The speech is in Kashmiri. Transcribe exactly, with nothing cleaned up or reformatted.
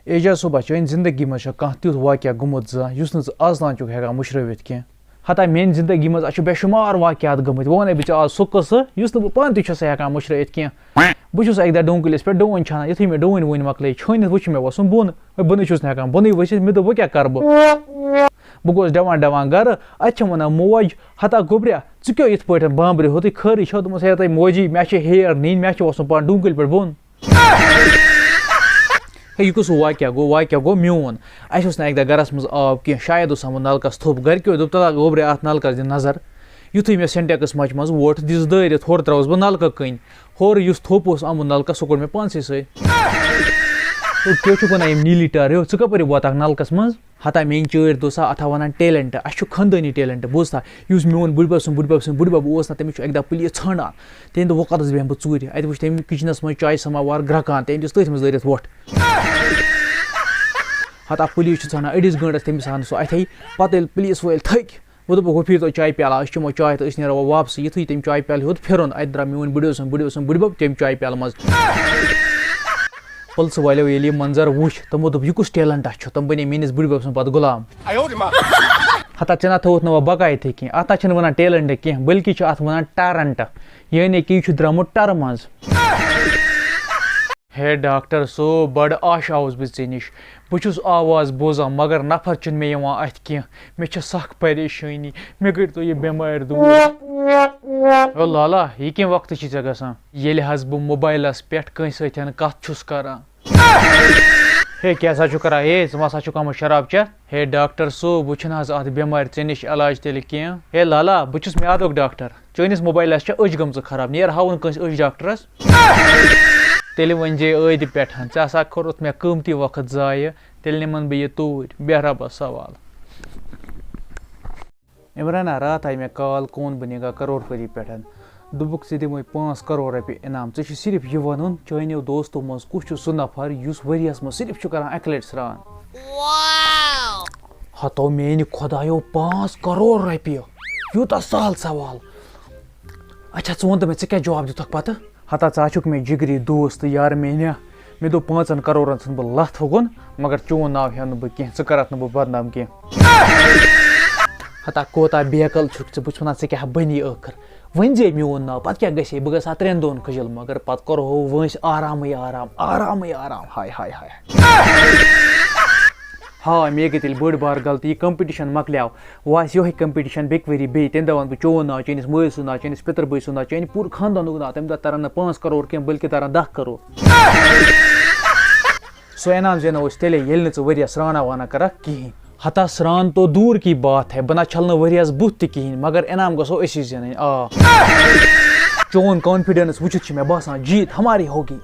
اعجاز صٲبا، چٲنۍ زندگی منٛز چھا کانٛہہ تیُتھ واقعہ گوٚمُت زانٛہہ یُس نہٕ ژٕ آز تام چھُکھ ہٮ۪کان مٔشرٲوِتھ کینٛہہ؟ ہتا میٛانہِ زندگی منٛز اَسہِ چھُ بے شُمار واقعات گٔمٕتۍ۔ وۄنۍ وَنَے بہٕ ژےٚ آز سُہ قٕصہٕ یُس نہٕ بہٕ پانہٕ تہِ چھُسَے ہٮ۪کان مٔشرٲوِتھ کینٛہہ۔ بہٕ چھُس اَکہِ دۄہ ڈوٗنۍ کُلِس پٮ۪ٹھ ڈوٗنۍ چھانان، یُتھُے مےٚ ڈوٗنۍ ووٗنۍ مۄکلٲے چھٲنِتھ، وۄنۍ چھُ مےٚ وَسُن بۄن۔ وۄنۍ بۄنٕے چھُس نہٕ ہٮ۪کان بۄنٕے ؤسِتھ، مےٚ دوٚپ وۄنۍ کیٛاہ کَرٕ بہٕ؟ بہٕ گوس ڈَوان ڈَوان گَرٕ، اَتہِ چھَم وَنان موج، ہتا گوٚبریا، ژٕ کیٛاہ یِتھ پٲٹھۍ بامبرِ ہوتُے خٲرٕے چھا؟ دوٚپمَس ہے تَے موجی، مےٚ چھِ ہیر نِنۍ، مےٚ چھِ وَسُن پانہٕ ڈوٗنۍ کُلۍ پٮ۪ٹھ بۄن۔ ہے، یہِ کُس واقعہ گوٚو؟ واقعہ گوٚو میون۔ اَسہِ اوس نہٕ اَکہِ دۄہ گَرَس منٛز آب کینٛہہ، شاید اوس آمُت نَلکَس تھوٚپ۔ گَرِکیو دوٚپ، "تَلہ گوٚبرے، اَتھ نَلکَس دِ نظر۔" یُتھُے مےٚ سِنٹٮ۪کٕس مَچہِ منٛز ووٚٹھ دِژ دٲرِتھ، ہورٕ ترٛاوُس بہٕ نَلکہٕ کٕنۍ۔ ہورٕ یُس تھوٚپ اوس آمُت نَلکَس، سُہ کوٚڑ مےٚ پانسٕے سۭتۍ۔ ہے، کیٛاہ چھُکھ وَنان یِم نیٖلی ٹارِ ہیو؟ ژٕ کَپٲرۍ ووتکھ نَلکَس منٛز؟ ہتا میٛٲنۍ چٲرۍ دوسا، اَتھ ہا وَنان ٹیلنٹ۔ اَسہِ چھُ خاندٲنی ٹیلنٹ۔ بوز تھا، یُس میون بٕڈبَب سُنٛد بٕڈبَب سُنٛد بٕڈبَب اوس نا، تٔمِس چھُ اَکہِ دۄہ پُلیٖس ژھانٛڈان۔ تٔمۍ دوٚپ، "وۄنۍ کَتَس بیٚہمہٕ بہٕ ژوٗرِ؟" اَتہِ وٕچھ تٔمۍ کِچنَس منٛز چایہِ سَماوار گرٛٮ۪کان، تٔمۍ دِژ تٔتھۍ منٛز دٲرِتھ وۄٹھ۔ ہتا پُلیٖس چھُ ژھانٛڈان أڑِس گٲنٛٹَس، تٔمِس آو نہٕ سُہ اَتھے۔ پَتہٕ ییٚلہِ پُلیٖس وٲلۍ تھٔکۍ، وۄنۍ دوٚپُکھ، "ہُہ پھیٖرۍ تو چایہِ پیالہ، أسۍ چٮ۪مو چاے تہٕ أسۍ نیرو وۄنۍ واپسٕے۔" یُتھُے تٔمۍ چایہِ پیالہٕ ہیوٚت پھِرُن، اَتہِ درٛاو میون بٕڈِبَب سُنٛد، بٕڈِبَب سُنٛد بٕڈِبَب چیٚمۍ چایہِ پیالہٕ منٛز۔ پُلسہٕ والیو ییٚلہِ یہِ منظر وُچھ، تِمو دوٚپ، "یہِ کُس ٹیلنٹ چھُ؟" تِم بَنے میٲنِس بٕڈِبَب سُنٛد پَتہٕ غلام۔ ہتا ژےٚ نا تھوٚوُتھ نہٕ وۄنۍ بقایا یِتھٕے کِنۍ۔ اَتھ نا چھِنہٕ وَنان ٹیلنٹ کینٛہہ، بلکہِ چھِ اَتھ وَنان ٹیرنٹ، یعنی کہِ یہِ چھُ درٛامُت ٹَرٕ منٛز۔ ہے ڈاکٹر صٲب، بڑٕ آش آوُس بہٕ ژےٚ نِش۔ بہٕ چھُس آواز بوزان، مگر نفر چھُنہٕ مےٚ یِوان اَتھِ کینٛہہ۔ مےٚ چھِ سخ پریشٲنی۔ مےٚ کٔرۍتو یہِ بٮ۪مارِ دوٗر۔ او لالا، یہِ کَمہِ وقتہٕ چھِ ژےٚ گژھان؟ ییٚلہِ حظ بہٕ موبایلَس پٮ۪ٹھ کٲنٛسہِ سۭتۍ کَتھ چھُس کران۔ ہے، کیٛاہ سا چھُ کران؟ ہے، ژٕ ما سا چھُکھ آمُت شراب چٮ۪تھ؟ ہے ڈاکٹر صٲب، وۄنۍ چھُنہٕ حظ اَتھ بٮ۪مارِ ژےٚ نِش علاج تیٚلہِ کینٛہہ؟ ہے لالا، بہٕ چھُس میادُک ڈاکٹر۔ چٲنِس موبایلَس چھےٚ أچھ گٔمژٕ خراب، نیر ہاوُن کٲنٛسہِ أچھ ڈاکٹرَس۔ تیٚلہِ ؤنۍ زے عٲدِ پٮ۪ٹھ، ژےٚ ہسا کوٚرُتھ مےٚ قۭمتی وقت ضایع، تیٚلہِ نِمَن بہٕ یہِ توٗرۍ، بیٚہہ رۄبَس سوال۔ عمرانہ، راتھ آیہِ مےٚ کال کون بنیگا کروڑ پتی پٮ۪ٹھ۔ دوٚپُکھ، "ژےٚ دِمَے پانٛژھ کروڑ رۄپیہِ انعام۔ ژےٚ چھُ صرف یہِ وَنُن، چٲنیو دوستو منٛز کُس چھُ سُہ نفر یُس ؤریَس منٛز صرف چھُ کران اَکہِ لَٹہِ سرٛان؟" ہتو میٛانہِ خۄدایو، پانٛژھ کروڑ رۄپیہِ! یوٗتاہ سہل سوال۔ اچھا، ژٕ وَن تہٕ مےٚ، ژےٚ کیٛاہ جواب دِتُکھ پتہٕ؟ ہتا ژٕ ہا چھُکھ مےٚ جگری دوست، یار میٛانہِ۔ مےٚ دوٚپ، پانٛژن کروڑن ژھٕن بہٕ لتھ ہُکُن، مگر چون ناو ہٮ۪مہٕ نہٕ بہٕ کینٛہہ، ژٕ کرکھ نہٕ بہٕ بدنام کینٛہہ۔ ہتا کوتاہ بے عقل چھُکھ ژٕ، بہٕ چھُس وَنان، ژےٚ کیٛاہ بنی ٲخٕر؟ ؤنۍ زِ میون ناو، پتہٕ کیٛاہ گژھِ ہے؟ بہٕ گژھٕ ہا ترٛٮ۪ن دۄہن کھجل، مگر پتہٕ کرو وٲنٛسہِ آرامٕے آرام، آرامٕے آرام، ہاے ہاے ہاے۔ ہا، مےٚ گٔے تیٚلہِ بٔڑ بار غلطی، یہِ competition مۄکلیو، وۄنۍ آسہِ یِہوٚے competition بیٚکہِ ؤری بیٚیہِ، تَمہِ دۄہ وَنہٕ بہٕ چون ناو، چٲنِس مٲلۍ سُنٛد ناو، چٲنِس پِتٕر بٲے سُنٛد ناو، چٲنۍ پوٗرٕ خاندانُک ناو، تَمہِ دۄہ تَرَن نہٕ پانٛژھ کَرور کینٛہہ، بٔلکہِ تَرَن دَہ کَرور۔ سُہ انعام زینو أسۍ تیٚلے، ییٚلہِ نہٕ ژٕ ؤریَس سرٛانہ وانہ کَرَکھ کِہیٖنۍ۔ ہتا سرٛان تو دوٗر کی بات ہے، بہٕ نہ چھَلہٕ نہٕ ؤریَس بُتھ تہِ کِہیٖنۍ، مگر انعام گژھو أسی زینٕنۍ، آ۔ چون confidence وٕچھِتھ چھِ مےٚ باسان، جیٖت ہماری ہوگی۔